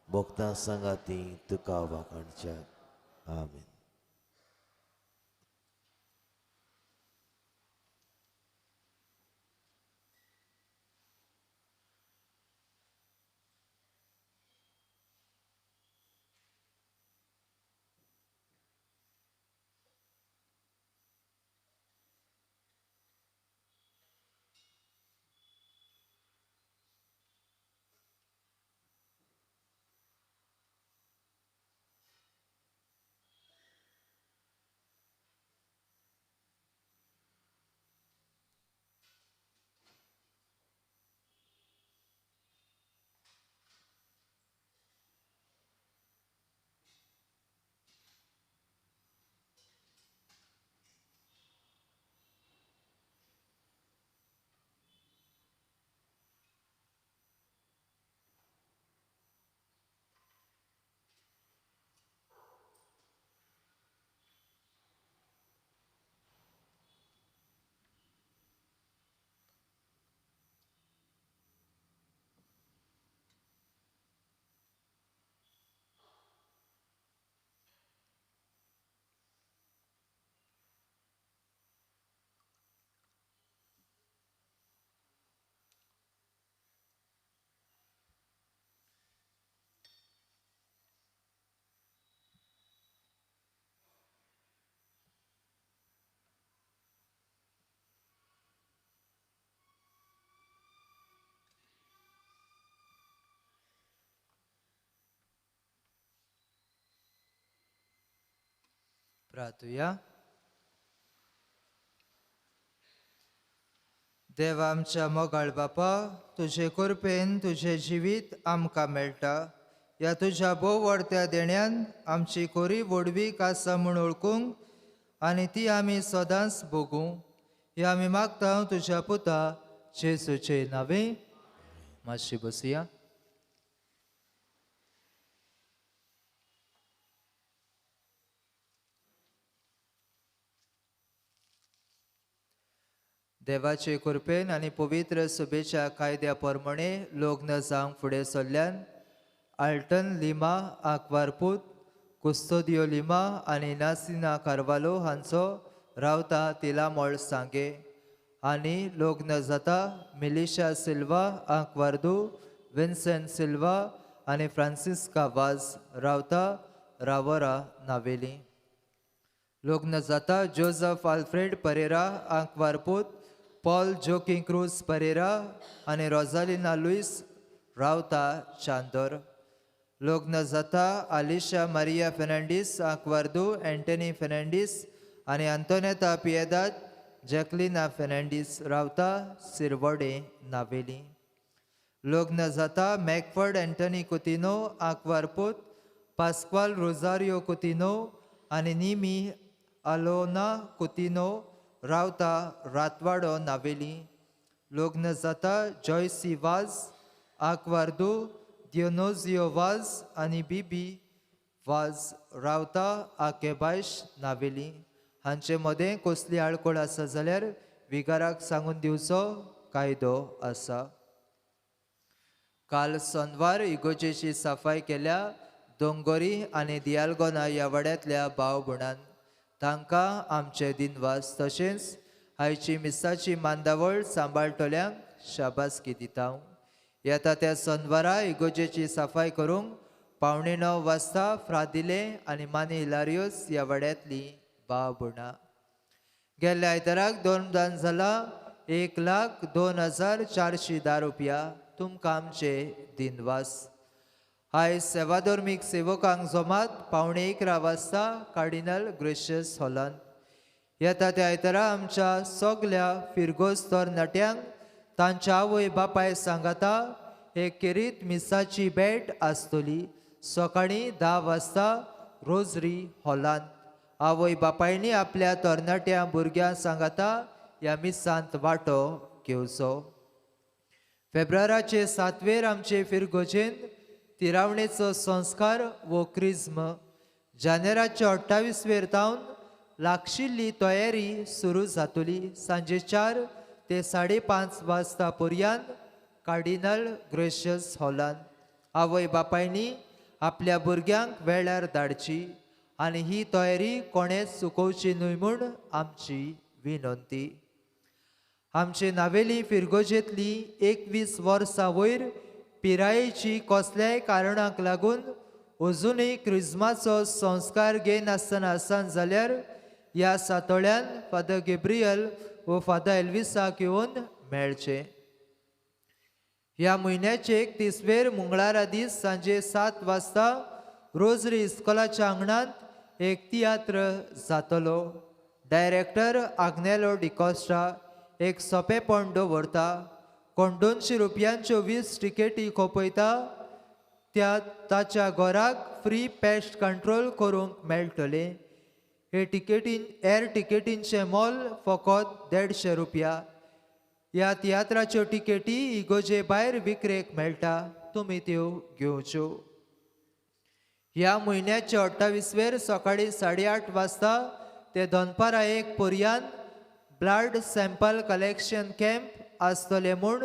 भक्तां सांगाती तुका वाखाणच्याक. आमेन. रातुया. देवा आमच्या मोगाळ बापा, तुजे कृपेन तुजें जिवीत आमकां मेळटा. ह्या तुज्या भोव व्हडत्या देण्यान आमची कोरी व्हडवीक आसा म्हूण वळखूंक आनी ती आमी सदांच भोगूं हे आमी मागता तुज्या पुता जेजूचे नांवे. मातशी बसया. देवाचे कृपेन आनी पवित्र सभेच्या कायद्या प्रमाणे लग्न जावंक फुडें सरल्यान आल्टन लिमा आंकवारपूत कुस्तोदियो लिमा आनी नासिना कार्वालो हांचो रावता तिलामळ सांगे आनी लग्न जाता मिलिशा सिल्वा आंकवारदू विन्सेंट सिल्वा आनी फ्रांसिस्का वाज रावता रावरा नावेली. लग्न जाता जोजफ आल्फ्रेड परेरा आंकवारपूत पॉल जोकिंग क्रूज परेरा आनी रोजालिना लुईस रावता चांदोर. लग्न जाता आलिशा मारिया फेर्नांडीस आंकवारदू एंटनी फेर्नांडीस आनी आंतोनेता पियेदाद जॅकलिना फेर्नांडीस रावता सिरवडे नावेली. लग्न जाता मॅकफर्ड एंटनी कुतिनो आंकवारपूत पास्क्वाल रोजारियो कुतिनो आनी निमी आलोना कुतिनो रावता रातवाडो नावेली. लग्न जाता जॉयसी वाज आंकवारदू दियोनोजियो वाज आनी बीबी वाज रावता आकेबायश नावेली. हांचे मदें कसली आडखळ आसा जाल्यार विगाराक सांगून दिवचो कायदो आसा. काल सोनवार इगोजेची सफाय केल्या दोंगोरी आनी दियालगोना ह्या वाड्यांतल्या भाव भयणान तांकां आमचे दिनवास तशेंच आयची मिसाची मांदावळ सांबाळटल्यांक शाबासकी दिता. येता त्या सोनवारा इगोजेची सफाय करूंक 8:45 वाजता फ्रादिले आनी मानी इलारियोस ह्या वाड्यांतली भाव भयणां. गेल्ल्या आयताराक 2 दान जाला 1,02,410 रुपया. तुमकां आमचे दिनवास. आयज सेवाधर्मीक सेवकांक जमात 10:45 वाजता कार्डिनल ग्रेशियस हॉलांत. येता त्या आयतारा आमच्या सगल्या फिरगोज तरणाट्यांक तांच्या आवय बापाय सांगाता एक खेरीत मिसाची भेट आसतली. सकाळीं 10 वाजता रोजरी हॉलांत. आवय बापायनी आपल्या तरणाट्या भुरग्यां सांगाता ह्या मिसांत वांटो घेवचो. फेब्रुवाराचे 7वेर आमचे फिरगोजेन तिरावणेचो संस्कार वो क्रिज्म जानेराचे 28वेर तावन लागशिल्ली तयारी सुरू जातली. सांजे 4 ते 5:30 वाजता पर्यंत कार्डिनल ग्रेशियस हॉलांत. आवय बापायनी आपल्या भुरग्यांक वेळार धाडची आनी ही तयारी कोणेच चुकोवची न्हय म्हूण आमची विनंती. आमचे नावेली फिरगोजेंतली 21 वर्सां वयर पिरायेची कसल्याय कारणाक लागून अजुनूय क्रिज्माचो संस्कार घेयनासतना आसान जाल्यार ह्या सातोळ्यान फादर गेब्रियल वो फादर एल्विसाक येवन मेळचें. ह्या म्हयन्याचे 31वेर मंगळारा दीस सांजे 7 वाजता रोजरी इस्कोलाच्या आंगणांत एक तियात्र जातलो. डायरेक्टर आग्नेलो डिकॉस्टा एक सोंपेपण दवरता. कोण 200 रुपयांच्यो 20 टिकेटी खोपयता त्या ताच्या घराक फ्री पेस्ट कंट्रोल करूंक मेळटलें. हे टिकेटीन एर टिकेटींचें मोल फकत 150 रुपया. ह्या तियात्राच्यो टिकेटी इगोजे भायर विक्रेक मेळटा, तुमी त्यो घेवच्यो. ह्या म्हयन्याचे 28वेर सकाळीं 8:30 वाजता ते दनपारां 1 पर्यंत ब्लड सॅम्पल कलेक्शन कॅम्प आसतलें म्हूण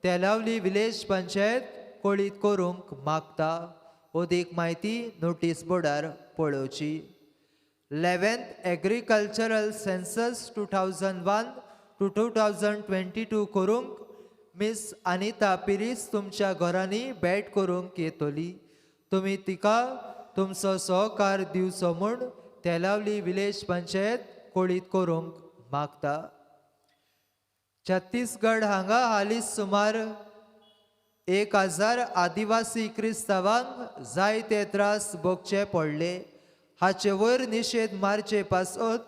तेलावली विलेज पंचायत कळीत करूंक मागता. अदीक म्हायती नोटीस बोर्डार पळोवची. 11th agricultural census 2001 to 2022 करूंक मिस अनिता पिरीस तुमच्या घरांनी भेट करूंक येतली. तुमी तिका तुमचो सहकार दिवचो म्हूण तेलावली विलेज पंचायत कळीत करूंक मागता. छत्तीसगड हांगा हालींच सुमार 1000 आदिवासी क्रिस्तावांक जायते त्रास भोगचे पडले. हाचे वयर निशेध मारचे पासत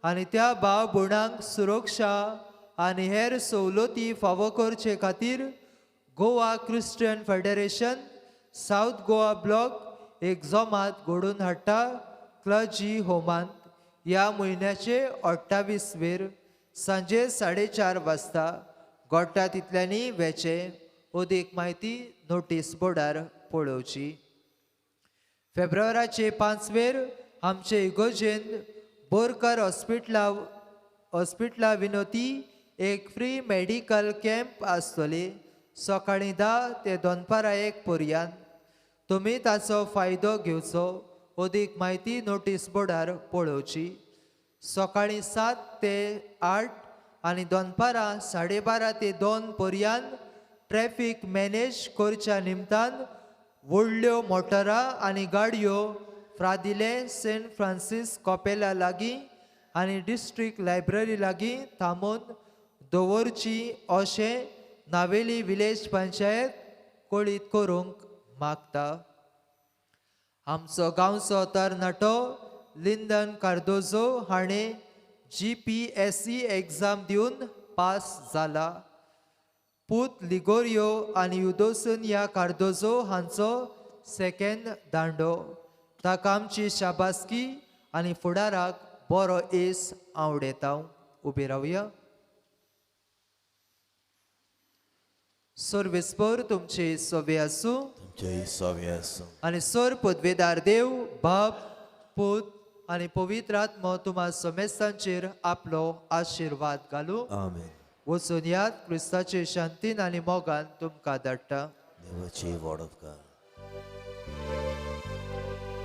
आनी त्या भाव भयणांक सुरक्षा आनी हेर सवलती फावो करचे खातीर Goa Christian Federation South Goa block एक जमात घडोवन हाडटा क्लर्जी होमांत ह्या म्हयन्याचे 28 वेर सांजे 4:30 वाजता गोट्टा तितल्यांनी वेचे. अदीक म्हायती नोटीस बोर्डार पळोवची. फेब्रुवाराचे 5 वेर आमचे इगोजेन बोरकर हॉस्पिटला विनोती एक फ्री मेडिकल कॅम्प आसतले सकाळीं 10 ते दनपारां 1 पर्यंत. तुमी ताचो फायदो घेवचो. अदीक म्हायती नोटीस बोर्डार पळोवची. सकाळीं 7 ते 8 आनी दनपारां 12:30 ते 2 पर्यंत ट्रॅफिक मॅनेज करच्या निमतान व्हडल्यो मोटरां आनी गाडयो फ्रादिले सेंट फ्रांसीस कॉपेला लागीं आनी डिस्ट्रिक्ट लायब्ररी लागीं थांबोवन दवरची अशें नावेली विलेज पंचायत कळीत करूंक मागता. आमचो गांवचो तरणाटो लिंदन कार्दोजो हाणें GPSC exam दिवन पास जाला. पूत लिगोरियो आनी युदोसनिया कार्दोजो हांचो सेकंड दांडो. ताका आमची शाबासकी आनी फुडाराक बरो येस आवडेता. उबी रावया. सर्वेस्पर तुमचे सोबे आसूं आनी सर पदवेदार देव बाप पूत आनी पवित्र आत्मो तुमा समेस्तांचेर आपलो आशिर्वाद घालूं. आमेन. वचून यात क्रिस्ताचे शांतीन आनी मोगान तुमकां धाडटा. देवाची वाडोवकार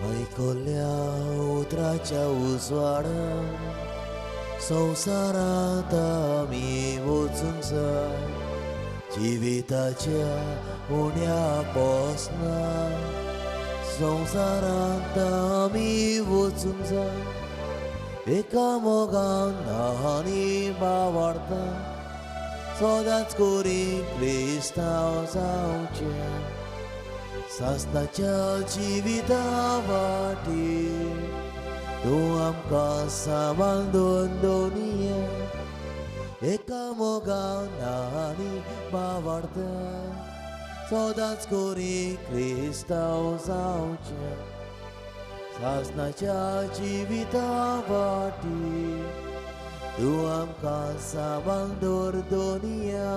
आयकल्या उतराच्या उजवाडान संवसारांत आमी वचूंक जाय. जिविताच्या उण्या पोसना संवसारांत आमी वचूंक जाय. एका मोगान आनी बावाडता सदांच करी क्रिस्तांव जावचें सासणाच्या जिविता वाटेर तूं आमकां सांबाळ दोन दोनये. एका मोगान आनी बावाडता सदांच करी क्रिस्तांव जावचें सासणाच्या जिविता वाटेर तूं आमकां सांबाळ दवर दोनया.